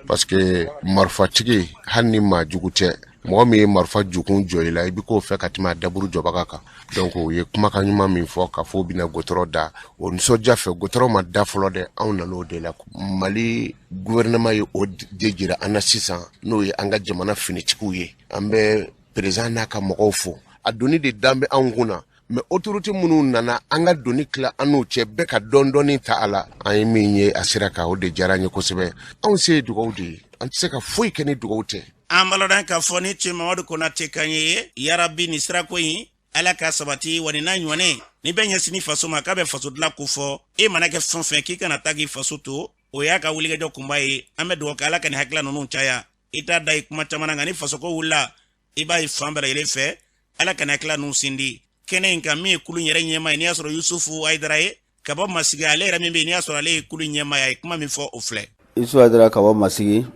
parce que marifatigi, hali ni maa jugu tɛ, mɔgɔ min ye marifa jukun jɔ i la, i bɛ k'o fɛ ka tɛmɛ a daburu jɔbaga kan. Donc u ye kumakan ɲuman min fɔ k'a fɔ u bɛna gotɔrɔ da, o nisɔndiya fɛ. Gotɔrɔ ma da fɔlɔ dɛ, anw nan'o de la. Mali gouvernement ye o de jira an na sisan, n'o ye an ka jamana finitigiw ye. An bɛ président n'a ka mɔgɔw fo. A doni de dan bɛ anw kun na, mais autorité minnu nana an ka doni tila an n'u cɛ, bɛɛ ka dɔɔni dɔɔni ta a la. An ye min ye a sira kan, o de diyara an ye kosɛbɛ. Anw se ye dugawu de ye, an tɛ se ka foyi kɛ ni dugawu tɛ. An b'a lɔn k'a fɔ ni cɛ Mamadu Konate kan ye. Yarabi, nin sirako in, Ala ka sabati. Wa nin n'a ɲɔgɔnnen ni bɛɛ ɲɛsin faso ma, k'a bɛ faso dilan ko fɔ, e mana kɛ fɛn fɛn k'i kana taa k'i faso to, o y'a ka wulikajɔ kunba ye. An bɛ dugawu kɛ, Ala ka nin hakilila ninnu caya. I t'a da i kuma caman na, nka ni fasoko wulila, i b'a ye fan bɛɛ lajɛlen fɛ. Ala ka nin hakilila ninnu sindi. Kɛnɛ in kan, min ye kulu yɛrɛ ɲɛmaa ye, n'i y'a sɔrɔ Yusufu Hayidara ye ka bɔ Masigi, ale yɛrɛ min bɛ yen, n'i y'a sɔrɔ ale ye kulu ɲɛmaa ye, a ye kuma min fɔ, o filɛ. Yusufu Hayidara ka bɔ Masigi,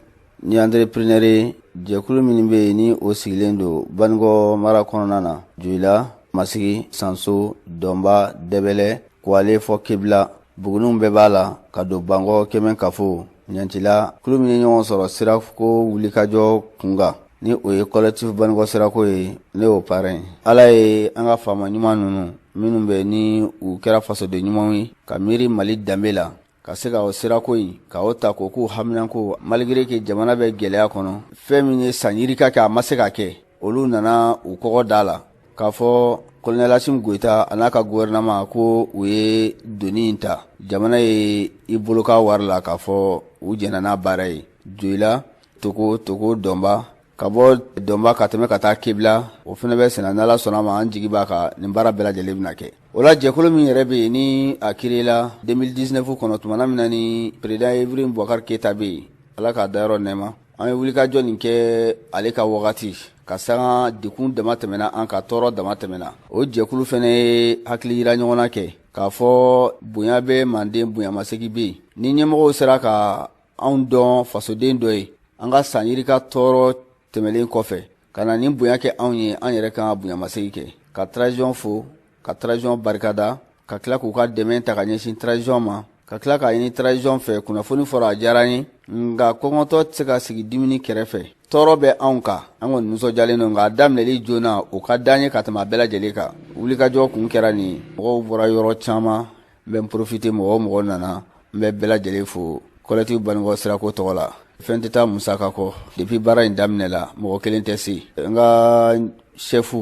ni entrepreneur ye. Jɛkulu minnu bɛ yen, ni o sigilen don Banikɔ mara kɔnɔna na, Joyila, Masigi, Sanso, Dɔnba, Dɛbɛlɛ, Kwale fɔ Kebila, Buguniw bɛɛ b'a la, ka don Bankɔ, Kɛmɛ Kafo, Ɲantila. Kulu min ye ɲɔgɔn sɔrɔ sirako wulikajɔ kunkan, ni o ye collectif Banikɔ sirako ye, ne y'o parrain ye. Ala ye an ka faama ɲuman ninnu minnu bɛ, ni u kɛra fasoden ɲumanw ye, ka miiri Mali danbe la, ka se ka o sirako in ka o ta k'o k'u haminanko, malgré que jamana bɛ gɛlɛya kɔnɔ. Fɛn min ye san yirika kɛ, a ma se ka kɛ, olu nana u kɔgɔ da la k'a fɔ colonel Assimi Goïta a n'a ka gouvernement ko u ye doni in ta. Jamana ye i bolo k'a wari la k'a fɔ u jɛnna n'a baara ye. Joyila, Togo, Togo, Dɔnba, ka bɔ Dɔnba ka tɛmɛ ka taa Kebila, o fana bɛ senna. N'Ala sɔnna ma, an jigi b'a kan nin baara bɛɛ lajɛlen bɛna kɛ. O la, jɛkulu min yɛrɛ bɛ yen, ni a créé la 2019 kɔnɔ, tumana min na ni président Ibrahim Boubacar Keïta bɛ yen, Ala k'a dayɔrɔ nɛɛma, an ye wulikajɔ nin kɛ ale ka wagati ka sanga dekun dama tɛmɛna, an ka tɔɔrɔ dama tɛmɛna. O jɛkulu fana ye hakili yira ɲɔgɔn na kɛ k'a fɔ bonya bɛ manden, bonyamasegin bɛ yen. Ni ɲɛmɔgɔw sera ka anw dɔn fasoden dɔ ye, an ka san yirika tɔɔrɔ tɛmɛlen kɔfɛ, ka na nin bonya kɛ anw ye, an yɛrɛ kan ka bonyamasegin kɛ, ka transition fo, ka transition barikada, ka tila k'u ka dɛmɛ ta ka ɲɛsin transition ma, ka tila k'a ɲini transition fɛ. Kunnafoni fɔra, a diyara n ye, nka kɔngɔtɔ tɛ se ka sigi dumuni kɛrɛfɛ. Tɔɔrɔ bɛ anw kan, an kɔni nisɔndiyalen don, nka a daminɛli joona, o ka d'an ye ka tɛmɛ a bɛɛ lajɛlen kan. Wulikajɔ kun kɛra nin ye. Mɔgɔw bɔra yɔrɔ caman. N bɛ n profiter, mɔgɔ o mɔgɔ nana, n bɛ bɛɛ lajɛlen fo collectif Banikɔ sirako tɔgɔ la. Fɛn tɛ taa musaka kɔ. Depuis baara in daminɛ la, mɔgɔ kelen tɛ se. N ka chef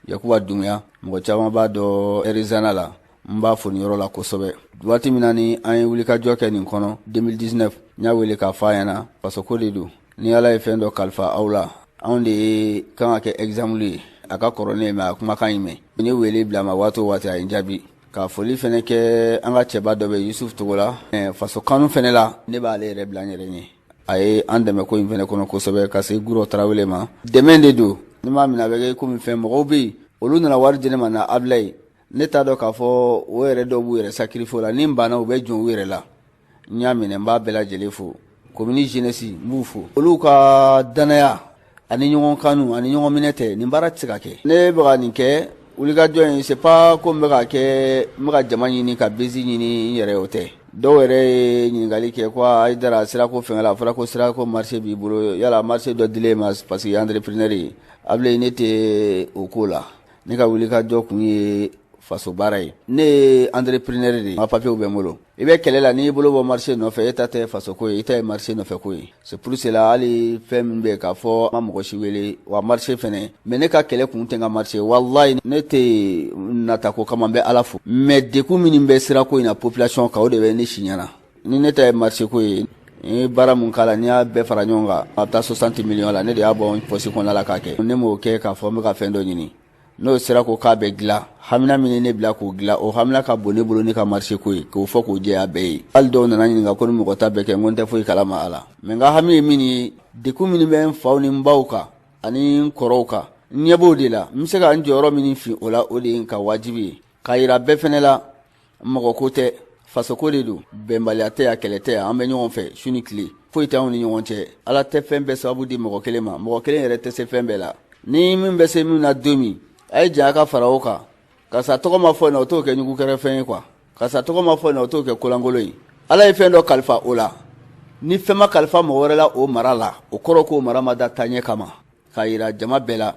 Yakuba Dunbuya, mɔgɔ caman b'a dɔn Arizona la, n b'a fo nin yɔrɔ la kosɛbɛ. Waati min na ni an ye wulikajɔ kɛ nin kɔnɔ 2019, n y'a wele k'a fɔ a ɲɛna, fasoko de don. Ni Ala ye fɛn dɔ kalifa aw la, anw de ye kan ka kɛ exemple ye. A ka kɔrɔ ne ye, mais a kumakan in mɛn. N ye wele bila a ma waati o waati, a ye n jaabi. Ka foli fɛnɛ kɛ an ka cɛba dɔ bɛ, Yusuf Togola, faso kanu fɛnɛ la, ne b'ale yɛrɛ bila n yɛrɛ ɲɛ. A ye an dɛmɛ ko in fɛnɛ kɔnɔ kosɛbɛ, ka se Gurɔ Tarawele ma. Dɛmɛ de don, ni m'a minɛ a bɛ kɛ komi fɛn. Mɔgɔw bɛ yen, olu nana wari di ne ma na Abilaye, ne t'a dɔn k'a fɔ o yɛrɛ dɔw b'u yɛrɛ sacrifier o la. Ni n banna, u bɛ jɔn u yɛrɛ la. N y'a minɛ, n b'a bɛɛ lajɛlen fo. Commune jeunesse, n b'u fo. Olu ka danaya ani ɲɔgɔn kanu ani ɲɔgɔn minɛ tɛ, nin baara tɛ se ka kɛ. Ne bɛ ka nin kɛ, wulikajɔ in, c'est pas ko n bɛ ka kɛ, n bɛ ka jama ɲini ka buzz ɲini n yɛrɛ, o tɛ. Dɔw yɛrɛ ye ɲininkali kɛ ko Hayidara, sirako fɛngɛ la, a fɔra ko sirako marché b'i bolo, yala marché dɔ dilen ma parce que entrepreneur ye. Abilaye, ne tɛ o ko la. Ne ka wulikajɔ kun ye faso baara ye. Ne ye entrepreneur de ye, n ka papiyew bɛ n bolo. I bɛ kɛlɛ la, n'i y'i bolo bɔ marché nɔfɛ, e ta tɛ faso ko ye, i ta ye marché nɔfɛ ko ye. C'est pour cela, hali fɛn min bɛ k'a fɔ, n ma mɔgɔ si wele wa marché fɛnɛ. Mais ne ka kɛlɛ kun tɛ n ka marché, wallahi, ne tɛ natako kama, n bɛ Ala fo. Mais degun minnu bɛ sirako in na population kan, o de bɛ ne si ɲɛna. Ni ne ta ye marché ko ye, n ye baara mun k'a la, n'i y'a bɛɛ fara ɲɔgɔn kan, a bɛ taa 60 millions la. Ne de y'a bɔ n poche kɔnɔna la k'a kɛ. Ne m'o kɛ k'a fɔ n bɛ ka fɛn dɔ ɲini. N'o sera ko k'a bɛ dilan, hamina min ye ne bila k'o dilan, o hamina ka bon ne bolo ne ka marché ko ye, k'o fɔ k'o jɛya bɛɛ ye. Hali dɔw nana ɲininka ko ni mɔgɔ ta bɛɛ kɛ, n ko n tɛ foyi kalama a la. Mais n ka hami ye min ye, degun minnu bɛ n faw ni n baw kan ani n kɔrɔw kan, n ɲɛ b'o de la. N bɛ se ka n jɔyɔrɔ min fin o la, o de ye n ka wajibi ye, k'a yira bɛɛ fɛnɛ la, mɔgɔ ko tɛ, fasoko de don. Bɛnbaliya tɛ yan, kɛlɛ tɛ yan, an bɛ ɲɔgɔn fɛ su ni tile, foyi tɛ anw ni ɲɔgɔn cɛ. Ala tɛ fɛn bɛɛ sababu di mɔgɔ kelen ma, mɔgɔ kelen yɛrɛ tɛ se fɛn bɛɛ la. Ni min bɛ se min na don min, a ye jɛ a ka fara o kan. Karisa tɔgɔ ma fɔ nin na, o t'o kɛ ɲugu kɛrɛfɛn ye quoi. Karisa tɔgɔ ma fɔ nin na, o t'o kɛ kolankolon ye. Ala ye fɛn dɔ kalifa o la, ni fɛn ma kalifa mɔgɔ wɛrɛ la o mara la, o kɔrɔ k'o mara ma da taaɲɛ kama. K'a yira jama bɛɛ la,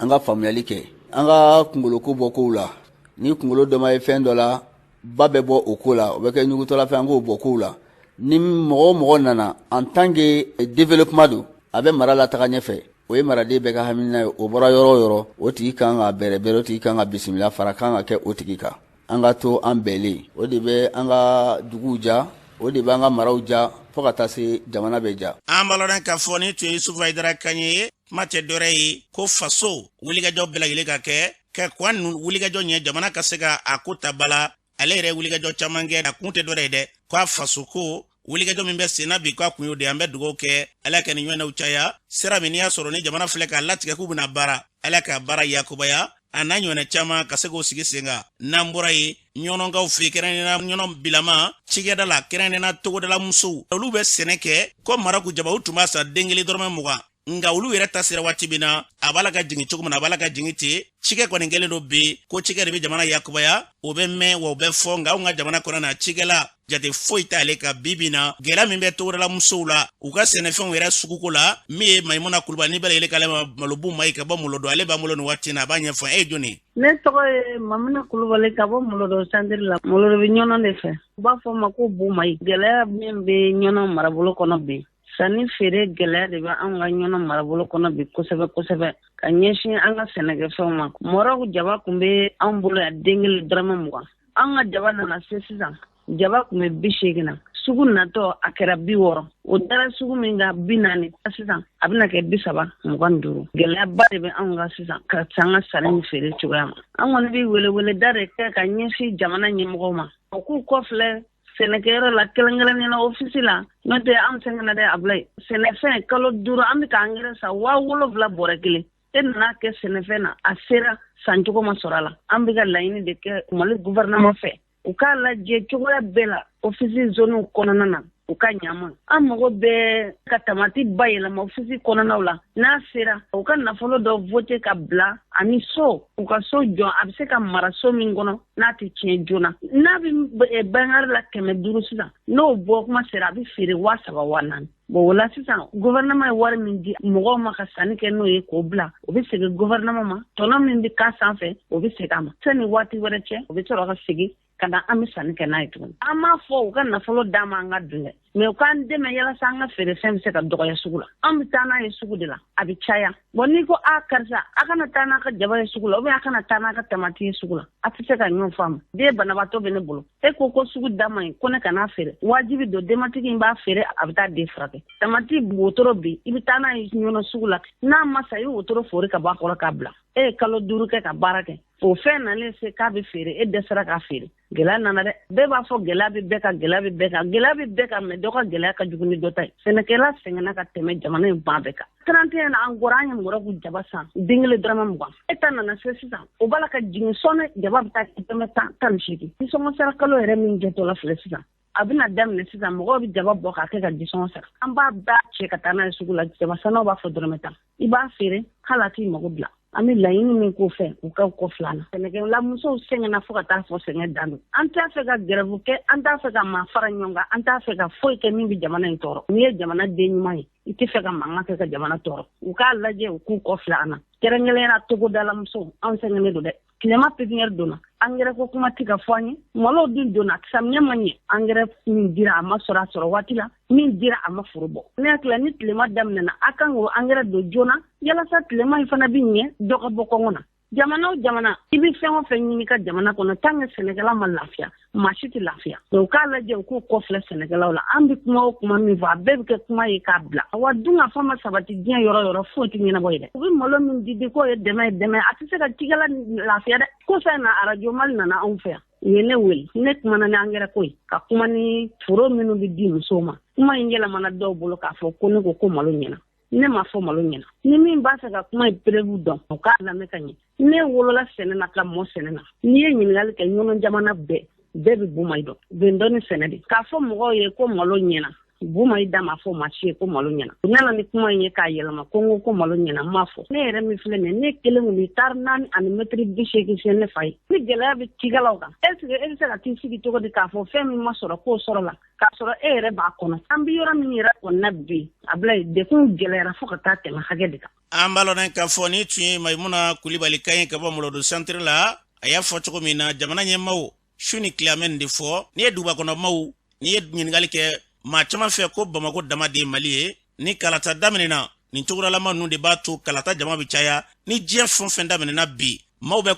an ka faamuyali kɛ, an ka kunkoloko bɔ kow la. Ni kunkolo dɔ ma ye fɛn dɔ la, ba bɛ bɔ o ko la, o bɛ kɛ ɲugutɔla fɛn, an k'o bɔ kow la. Ni mɔgɔ o mɔgɔ nana en tant que développement don, a bɛ mara la taga ɲɛfɛ, o ye maraden bɛɛ ka hamina ye. O bɔra yɔrɔ o yɔrɔ, o tigi kan ka bɛrɛbɛrɛ, o tigi kan ka bisimila, fara kan ka kɛ o tigi kan. An ka to an bɛɛlen, o de bɛ an ka duguw ja, o de bɛ an ka maraw ja, fo ka taa se jamana bɛ ja. An b'a lɔn k'a fɔ ni tun ye Yusufu Hayidara kan ye. Kuma tɛ dɔwɛrɛ ye ko faso wulikajɔ bɛɛ lajɛlen ka kɛ ka kuwa ninnu wulikajɔ ɲɛ, jamana ka se ka a ko ta ba la. Ale yɛrɛ wulikajɔ caman kɛ, a kun tɛ dɔwɛrɛ ye dɛ, ko a faso ko wulikajɔ min bɛ senna bi, k'a kun y'o de. An bɛ dugawu kɛ, Ala ka nin ɲɔgɔnnaw caya. Sira min n'i y'a sɔrɔ ni jamana filɛ k'a latigɛ k'u bɛna baara, Ala ka baara yakubaya, a n'a ɲɔgɔnna caman ka se k'o sigi sen kan. N'an bɔra yen, ɲɔnɔnkaw fɛ, kɛrɛnkɛrɛnnenya ɲɔnɔ bilama cikɛda la, kɛrɛnkɛrɛnnenya togodala musow, olu bɛ sɛnɛ kɛ ko maraku jaba, u tun b'a san den kelen dɔrɔmɛ 20, nka olu yɛrɛ ta sera waati min na, a b'a la ka jigin cogo min na, a b'a la ka jigin ten. Cikɛ kɔni kɛlen don bi ko cikɛ de bɛ jamana yakubaya, o bɛ mɛn wa o bɛ fɔ, nka anw ka jamana kɔnɔ na, cikɛla jate foyi t'ale ka bi bi na. Gɛlɛya min bɛ togodala musow la u ka sɛnɛfɛnw yɛrɛ suguko la, min ye Mayimuna Kulubali ni bɛɛ lajɛlen k'ale ma malobu mayi ka bɔ Mɔlɔdɔ, ale b'an bolo nin waati in na, a b'a ɲɛfɔ. E ye jɔni ye? Ne tɔgɔ ye Mamina Kulubali ka bɔ Mɔlɔdɔ santiri la. Mɔlɔdɔ bɛ ɲɔnɔ de fɛ, u b'a fɔ ma ko bu mayi. Gɛlɛya min bɛ ɲɔnɔ marabolo kɔnɔ bi, sanni feere gɛlɛya de bɛ anw ka ɲɔnɔ marabolo kɔnɔ bi kosɛbɛ kosɛbɛ, ka ɲɛsin an ka sɛnɛkɛfɛnw ma. Mɔrɔw jaba tun bɛ anw bolo yan den kelen dɔrɔmɛ 20. An ka jaba nana se sisan, jaba tun bɛ 80 na, sugu natɔ a kɛra 60. O dara sugu min kan 40, sisan a bɛna kɛ 30, 25. Gɛlɛyaba de bɛ anw ka sisan ka se an ka sanni ni feere cogoya ma. An kɔni bɛ weleweleda de kɛ ka ɲɛsin jamana ɲɛmɔgɔw ma, o k'u kɔfilɛ sɛnɛkɛyɔrɔ la, kɛrɛnkɛrɛnnenya la ofisi la. N'o tɛ, an sɛgɛnna dɛ. A bila sɛnɛfɛn kalo 5, an bɛ ka angɛrɛ san 7000 bɔrɛ kelen. E nana kɛ sɛnɛfɛn na, a sera sancogo ma sɔrɔ a la. An bɛ ka laɲini de kɛ Mali gouvernement fɛ, u k'a lajɛ cogoya bɛɛ la ofisi zoniw kɔnɔna na, u ka ɲama. An mago bɛ ka tamati bayɛlɛma ofisi kɔnɔnaw la. N'a sera, u ka nafolo dɔ vote ka bila ani so, u ka so jɔ, a bɛ se ka mara so min kɔnɔ n'a tɛ tiɲɛ joona. N'a bɛ bangari la 500 sisan, n'o bɔ kuma sera, a bɛ feere 3000, 4000. Bon, o la sisan, gouvernement ye wari min di mɔgɔw ma ka sanni kɛ n'o ye k'o bila, o bɛ segin gouvernement ma. Tɔnɔ min bɛ k'a sanfɛ, o bɛ segin a ma. Sani waati wɛrɛ cɛ, o bɛ sɔrɔ ka segin ka na, an bɛ sanni kɛ n'a ye tuguni. An m'a fɔ u ka nafolo d'an ma an ka dun dɛ, mais u k'an dɛmɛ yalasa an ka feerefɛn bɛ se ka dɔgɔya sugu la. An bɛ taa n'a ye sugu de la, a bɛ caya. Bon, n'i ko a karisa, a kana taa n'a ka jaba ye sugu la, ou bien a kana taa n'a ka tamati ye sugu la, a tɛ se ka ɲɔgɔn faamu. Den banabaatɔ bɛ ne bolo, e ko ko sugu da man ɲi, ko ne kana feere, wajibi don, denbatigi in b'a feere, a bɛ taa den furakɛ. Tamati wotoro bi, i bɛ taa n'a ye ɲɔnɔ sugu la, n'a ma sa, i bɛ wotoro fori ka bɔ a kɔrɔ k'a bila. E ye kalo 5 kɛ ka baara kɛ, o fɛn nalen se k'a bɛ feere, e dɛsɛra k'a feere. Gɛlɛya nana dɛ. Bɛɛ b'a fɔ gɛlɛya bɛ bɛɛ kan, gɛlɛya bɛ bɛɛ kan, gɛlɛya bɛ bɛɛ kan, mais dɔ ka gɛlɛya ka jugu ni dɔ ta ye. Sɛnɛkɛla sɛgɛnna ka tɛmɛ jamana in fan bɛɛ kan. 31 na, an bɔra, an ye mɔrɔku jaba san den kelen dɔrɔmɛ 20. E ta nana se sisan, o b'a la ka jigin sɔɔni, jaba bɛ taa dɔrɔmɛ 10, 18. Nisɔngɔ sara kalo yɛrɛ min jɔtɔ la filɛ sisan. A bɛna daminɛ sisan, mɔgɔw bɛ jaba bɔ k'a kɛ ka jisɔngɔ sara. An b'a bɛɛ cɛ ka taa n'a ye sugu la, jabasannaw b'a fɔ dɔrɔmɛ 10. I b'a feere, hali a t'i mago bila. An bɛ laɲini min k'o fɛ, u ka kɔ filanan. Sɛnɛkɛla musow sɛgɛnna fo ka taa fɔ sɛgɛn dan don. An t'a fɛ ka gɛrɛfu kɛ, an t'a fɛ ka maa fara ɲɔgɔn kan, an t'a fɛ ka foyi kɛ min bɛ jamana in tɔɔrɔ. N'i ye jamana den ɲuman ye, i tɛ fɛ ka mankan kɛ ka jamana tɔɔrɔ. U k'a lajɛ, u k'u kɔ filɛ an na. Kɛrɛnkɛrɛnnenya la togodala musow, anw sɛgɛnnen don dɛ. Tilema pépinière donna, angɛrɛ ko kuma tɛ ka fɔ an ye. Malo dun donna, samiyɛ ma ɲɛ. Angɛrɛ min dira, a ma sɔrɔ a sɔrɔ waati la. Min dira, a ma foro bɔ. Ne hakili la, ni tilema daminɛna, a kan k'o angɛrɛ don joona yalasa tilema in fana bɛ ɲɛ, dɔ ka bɔ kɔngɔ na. Jamana o jamana, i bɛ fɛn o fɛn ɲini ka jamana kɔnɔ, tant que sɛnɛkɛla ma lafiya, maa si tɛ lafiya. U k'a lajɛ, u k'u kɔfilɛ sɛnɛkɛlaw la. An bɛ kuma o kuma min fɔ, a bɛɛ bɛ kɛ kuma ye k'a bila. Wa dun ka fɔ ma sabati diɲɛ yɔrɔ yɔrɔ, foyi tɛ ɲɛnabɔ ye dɛ. U bɛ malo min di k'o ye dɛmɛ ye, dɛmɛ a tɛ se ka cikɛla lafiya dɛ. Ko fɛn na, arajo Mali nana anw fɛ yan, u ye ne wele. Ne kumana ni angɛrɛ ko ye, ka kuma ni foro minnu bɛ di musow ma. Kuma in yɛlɛmana dɔw bolo k'a fɔ ko ne ko ko malo ɲɛna. Ne ma fɔ malo ɲɛna. Ni min b'a fɛ ka kuma in preuve dɔn, o k'a lamɛn ka ɲɛ. Ne wolola sɛnɛ na, ka mɔ sɛnɛ na. N'i ye ɲininkali kɛ ɲɔnɔ jamana bɛɛ, bɛɛ bɛ Bumayi dɔn. Bɛn dɔn ni sɛnɛ de. K'a fɔ mɔgɔw ye ko malo ɲɛna, Bumayi da ma fɔ maa si ye ko malo ɲɛna. U nana ni kuma in ye k'a yɛlɛma ko n ko ko malo ɲɛna. N m'a fɔ. Ne yɛrɛ min filɛ nin ye, ne kelen kun bɛ tari 4 ani mɛtiri 80 fiyɛ ne fa ye. Ni gɛlɛya bɛ cikɛlaw kan, est ce que e bɛ se ka t'i sigi cogo di k'a fɔ fɛn min ma sɔrɔ k'o sɔrɔ la, k'a sɔrɔ e yɛrɛ b'a kɔnɔ? An bɛ yɔrɔ min yɛrɛ kɔnɔna bi, a bila yen, dekun gɛlɛyara fo ka taa tɛmɛ hakɛ de kan. An b'a lɔn k'a fɔ ni tun ye Mayimuna Kulibali kan ye ka bɔ Mɔlɔdo santiri la. A y'a fɔ cogo min na, jamana ɲɛmaaw su ni tile an bɛ nin de fɔ. N'i ye duguba kɔnɔ maaw, n'i ye ɲininkali kɛ maa caman fɛ ko Bamako dama de ye Mali ye, ni kalata daminɛna, nin cogodalama ninnu de b'a to kalata jama bɛ caya. Ni diɲɛ fɛn o fɛn daminɛna bi, maaw bɛ